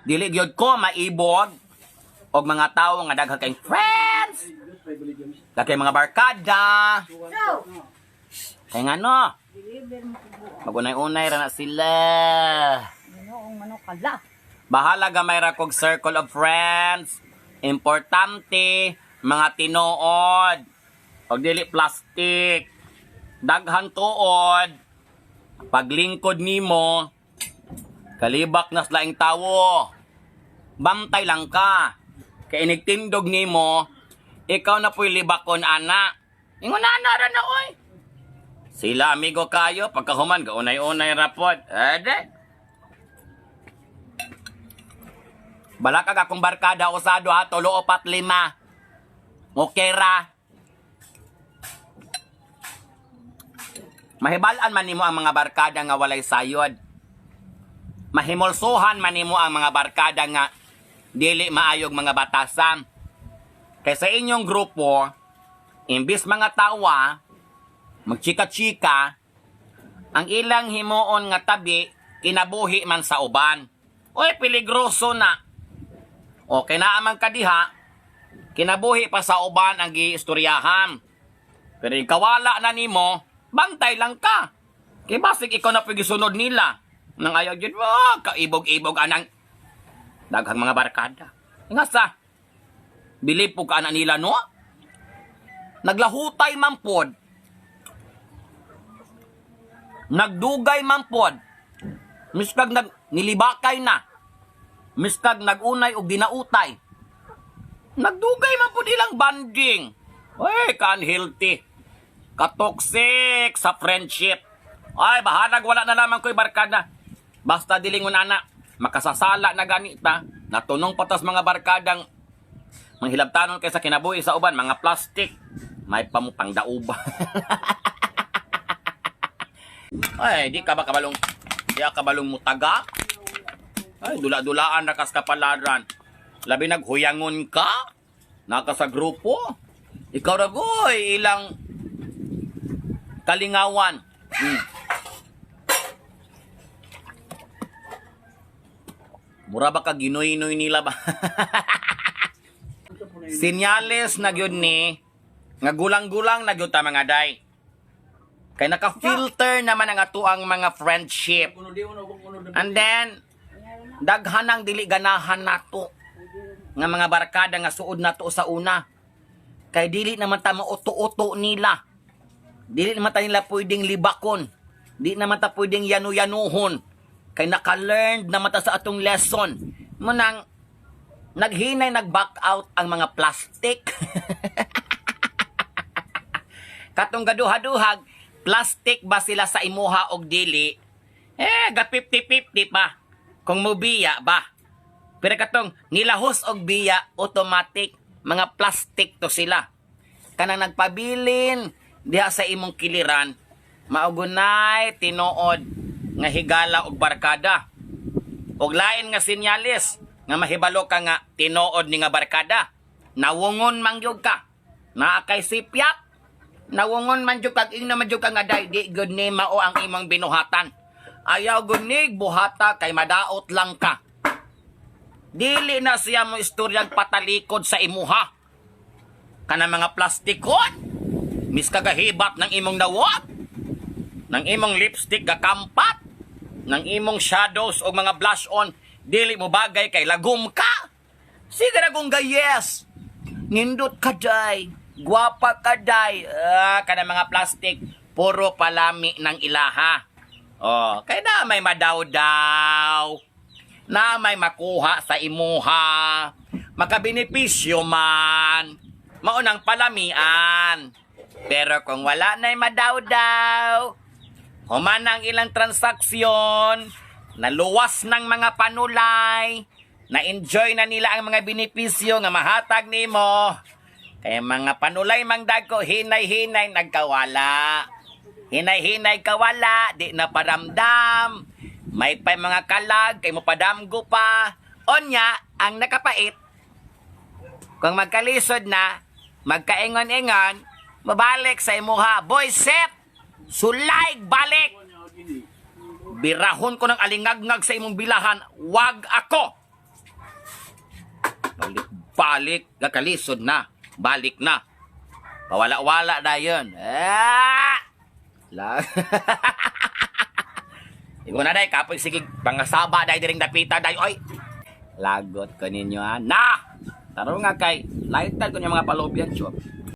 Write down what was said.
Dili gyud ko maibog og mga tawo nga daghan kay friends. Daghan mga barkada. So, Kay ngano, deliver mo ko buo. Magunay-unay ra na sila. Ginoong manok kala. Bahala gamay ra kog circle of friends. Importante mga tinuod. Og dili plastic. Daghan tuod. Paglingkod nimo, kalibak na sa laing tawo. Bantay lang ka. Kay inigtindog nimo, ikaw na po'y libakon ana. Ingon ana ra na oy. Sila amigo kayo pagkahuman gaunay-unay ra pod. Ede. Balakag akong barkada usado ha, tulo opat lima. Okay ra. Mahibal-an man nimo ang mga barkada nga walay sayod. Mahimulsuhan man nimo ang mga barkada nga dili maayog mga batasan. Kay sa inyong grupo, imbis mga tawa, magchika-chika, ang ilang himuon nga tabi, kinabuhi man sa uban. Oy, peligroso na. O kinaaman ka diha, kinabuhi pa sa uban ang giistoryahan. Pero ikawala na nimo, bantay lang ka. Kay basig ikaw na gisunod nila. Nang ayaw yun, oh, kaibog-ibog anang daghang mga barkada. Nga sa, bilib po ka na nila, no? Naglahutay man pod. Nagdugay man pod. Miskag nag nilibakay na. Miskag nagunay og dinautay. Nagdugay man pod ilang banding. Uy, ka-unhealthy. Ka-toxic sa friendship. Ay, bahalag wala na lamang ko'y barkada. Basta dilingon ana, makasasala na ganita. Natunong patas mga barkadang manghilabtanon kaysa kinabuhi sa uban, mga plastic. May pamupang dauba. Ay, di ka ba kabalong, di ka kabalong mutaga? Ay, dula-dulaan na kas kapalaran. Labi naghuyangon ka? Naka sa grupo? Ikaw ra goy, ilang kalingawan. Mura ba ka ginoy-noy nila ba? Sinyales na gyud ni nga gulang-gulang na gyud ta mga day. Kay naka-filter naman ang atuang mga friendship. And then daghan ang dili ganahan nato nga mga barkada nga suod nato sa una. Kay dili naman ta mauto-uto nila. Dili naman ta nila pwedeng libakon. Di naman ta pwedeng yanu-yanuhon. Kay naka-learn naman ta sa atong lesson. Munang naghinay nag-back out ang mga plastic. Katong gaduha-duhag, plastic ba sila sa imuha og dili? Eh, ga 50-50 pa. Kung mubiya ba. Pero katong nilahos og biya, automatic, mga plastic to sila. Kanang nagpabilin diha sa imong kiliran, maugunay tinuod nga higala og barkada. Og lain nga sinyalis nga mahibalo ka nga tinuod ni nga barkada. Nawungon man gyud ka. Naa kay sipyat. Nawungon man jud kag ingna man jud ka nga day di gud ni mao ang imong binuhatan. Ayaw gud ni buhata kay madaot lang ka. Dili na siya mo istoryag patalikod sa imuha. Kana mga plastikon. Mis kagahibat ng imong nawat. Ng imong lipstick gakampat. Ng imong shadows o mga blush on. Dili mo bagay kay lagom ka. Sige na kong yes. Nindot ka day. Guwapa ka day. Ah, kana mga plastic. Puro palami ng ilaha. Oh, kay na may madaw-daw. Na may makuha sa imuha. Makabenepisyo man. Maunang palamian. Pero kung wala na'y madaw-daw, human ang ilang transaksyon, naluwas ng mga panulay, na-enjoy na nila ang mga benepisyo nga mahatag nimo. Kaya mga panulay mang dagko, hinay-hinay nagkawala. Hinay-hinay kawala, di na paramdam. May pa mga kalag, kay mo padamgo pa. Onya, ang nakapait, kung magkalisod na, magkaingon-ingon, mabalik sa imuha. Boy, set! Sulaig, balik! Birahon ko ng alingagngag sa imong bilahan, wag ako! Balik, gakalisod na. Balik na. Pawala-wala na yun. Ah! La. Ingon na day, kapoy sige, pangasaba day diring dapita day, oy. Lagot ko ninyo ha. Na! Tarong nga kay, lightan ko niya mga palobyan, chop.